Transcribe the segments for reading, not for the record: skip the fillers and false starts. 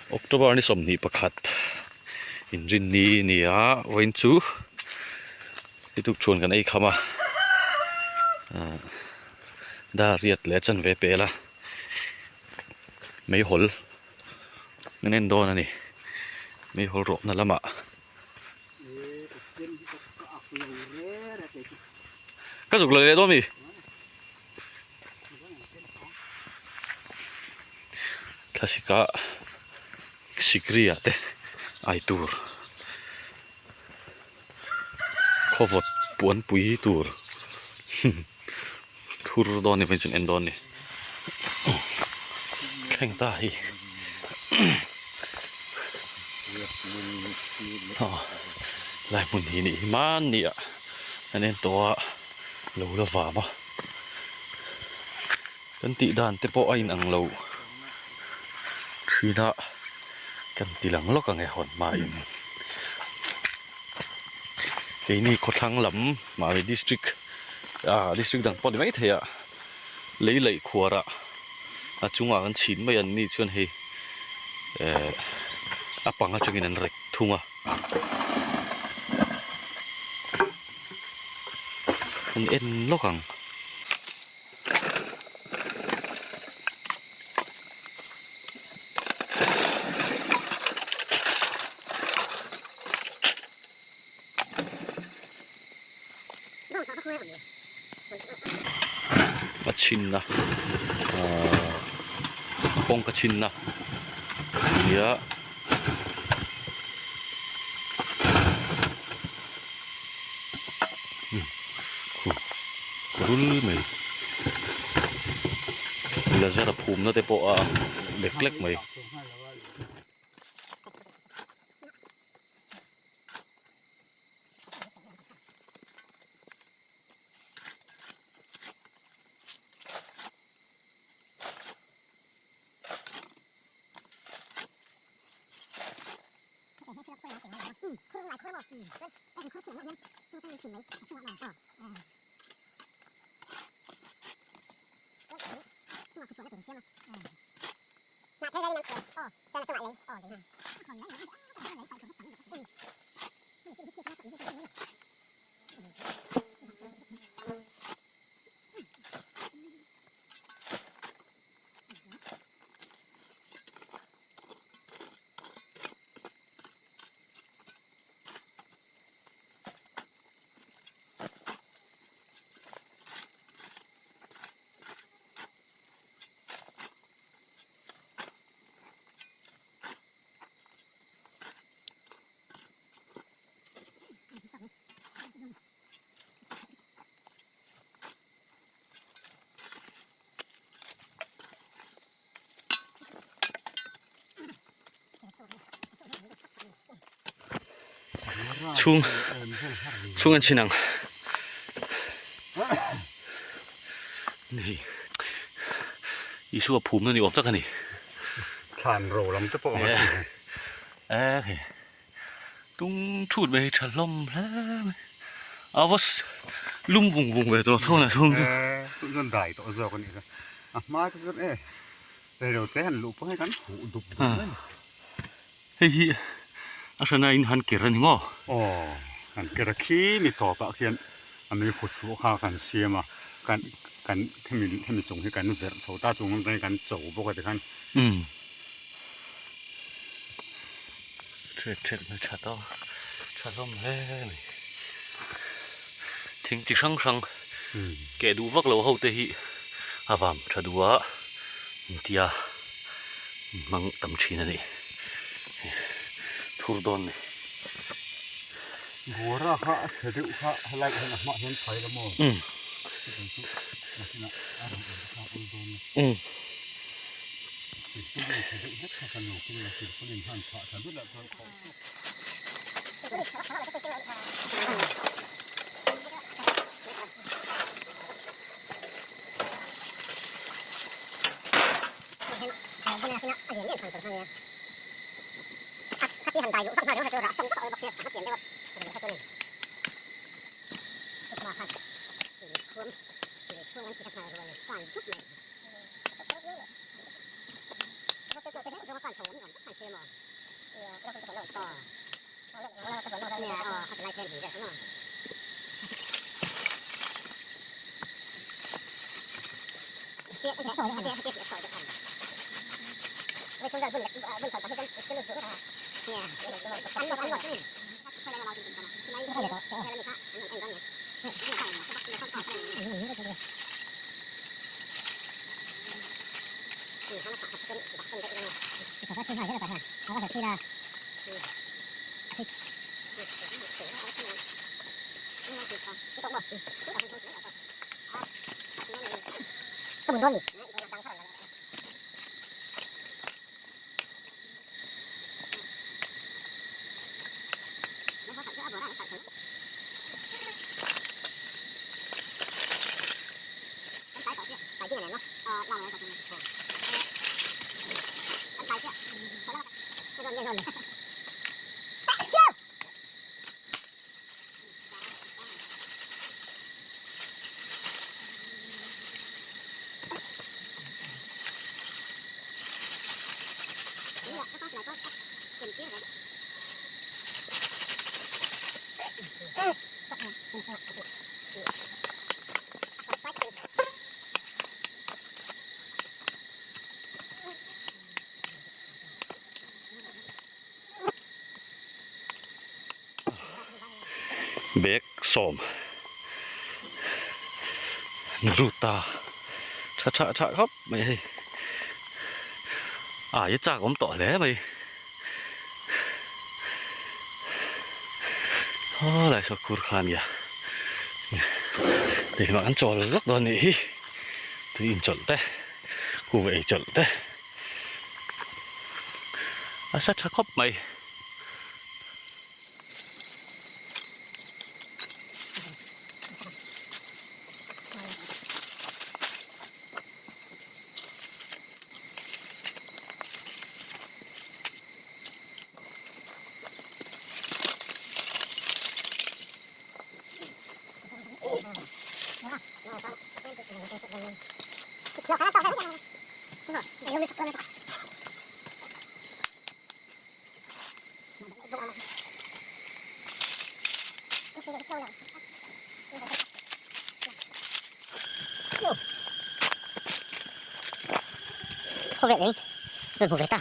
October ni 21 inrinni ni a vawiin chu i tuk chhuan kan ei kham a ah dar riat leh chanve pel a meihawl an en dawn a ni meihawl rawhna lamah. Ka zuk la leh dawn mi? Thlasika sikri ah te ai tur khawvawt puan pui tur thur dawn ni pawhin chuan en dawn ni thleng ta hi lai hmun hi nih hi hmanni ah an en tawh a lo la vam a kan tih dan te pawh a inang lo thin a kan ti lang lawk ang e hawn hmain keini khawthlang lam mahni district ah district dang pawh ni maithei ah lei laih khuar ah a chungah kan chhin mai an ni chuan hei eh a pang atangin an rek thung a. An en lawk ang. A chhinna ahh kawngka chhinna nia. Rul mai lazar a phumna te pawh a ang lek lek mai. Chhung chhung an chhin ang ni Isua phumna ni awm tak a ni thlan ro lam te pawh ang a sin e hei tung thut mai hi tha hlawm hle mai a va lum vung vung ve tawh tho na chhung chu tun chuan dai tawh zawk a nih kha a hma te chuan e reilo te han luh pawh hei kan huh dup dup mai a ni hei hi a hrana in han ker a ni maw aw han ker a khi mi tawp ah khian a mei khaw chhuah kha kan siam a kan kan hemi hemi chung hi kan verh chho ta chung atangin kan cho bawk a tikhan. Thret thret mai tha tawk tha hlawm hle mai thing chi hrang hrang keh duh vak lo ho te hi a vam tha duh a intia hmang tam thin a ni thur dawn ni. Buara kha a chhe deuh kha helai hian a hmaah hian phai la maw chutiang chu nakinah a rawn awm kha a awm dawn a silpauline chhe deuh hlek kha ka nukin la silpauline han phah tha deuh lah chuan khawh tawk. Bag sawm lut ta tha tha tha khawp mai hei ai a chak awm tawh hle mai aw lai saw khur kha ania lehlamah kan chawl lawk dawn anih hi tui inchawlh te kuhva ei chawlh te a sa tha khawp mai. Khawvel eng rawn hmu ve ta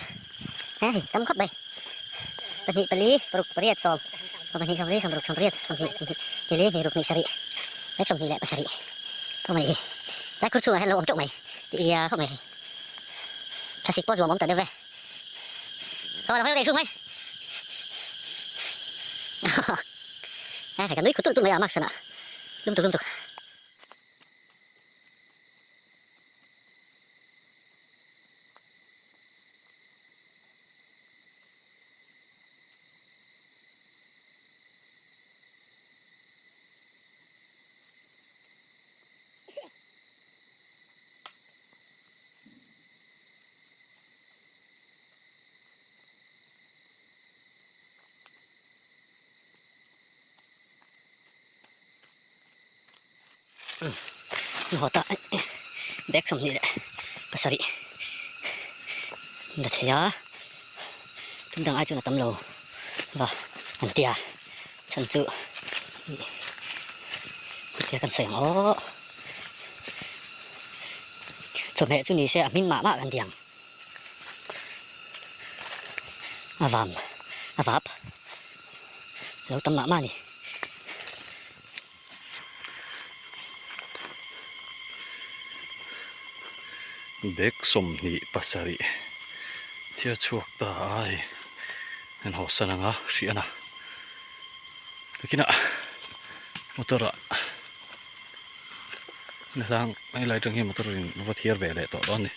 hei tam khawp mai pahnih pali paruk pariat sawm pahnih sawmli sawmruk sawmpariat sawmhnih sawmhnih tili hnih ruk hnih sarih leh sawmhnih leh pasarih khawp mai hi lai khur chhungah hian lo awm teuh mai tih i khawp mai thlasik pawh zuam awm ta deuh ve. Rồi là phải xuống mấy. Phải cái núi của tụi tụi mày à mắc sao nè. Lum tục lum tục. Hawta bag 20 leh pasarih la thei a tum dang ai chuan a tam lo va an tia chhan chu tia kan sawi ang aw chawhmeh chu ni se a hming mah mah kan ti ang. A vam a vap lo tam mah mah a ni. Bag 27 thil chhuak ta a hei an haw san anga hriat a takinah motor ah Hlang helai atang hian motor in va thiar ve leh tawh dawn a ni.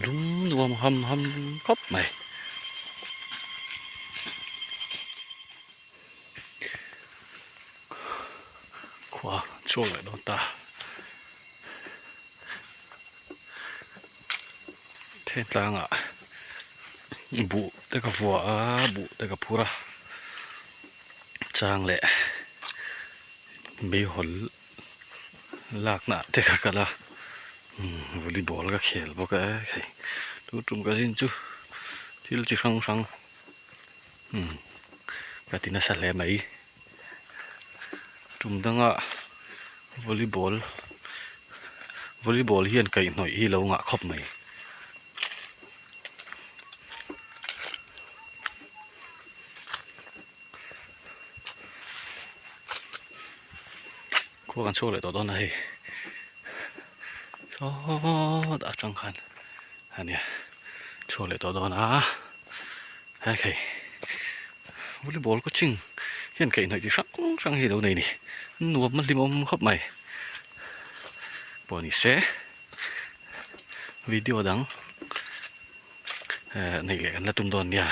Lum nuam ham ham khawp mai. Khua chhuak leh dawn ta. Thentlang ah buh te ka vua a buh te ka phur a. Chang leh meihawl lakna te ka kal a. Volleyball ka khel bawk a hei tu tum ka zin chu thil chi hrang hrang umm ka ti nasa hle mai tum danga volleyball volleyball hian kaihhnawih hi lo ngah khawp mai. Khua kan chhuak leh tawh dawn a hei sawt atang khan ania chhuak leh tawh dawn a hei hei volleyball coaching hian kaihhnawih chi hrang hrang hi a lo nei a ni nuam a hlimawm khawp mai pawh ni se video dang eh neih leh kan la tum dawn nia.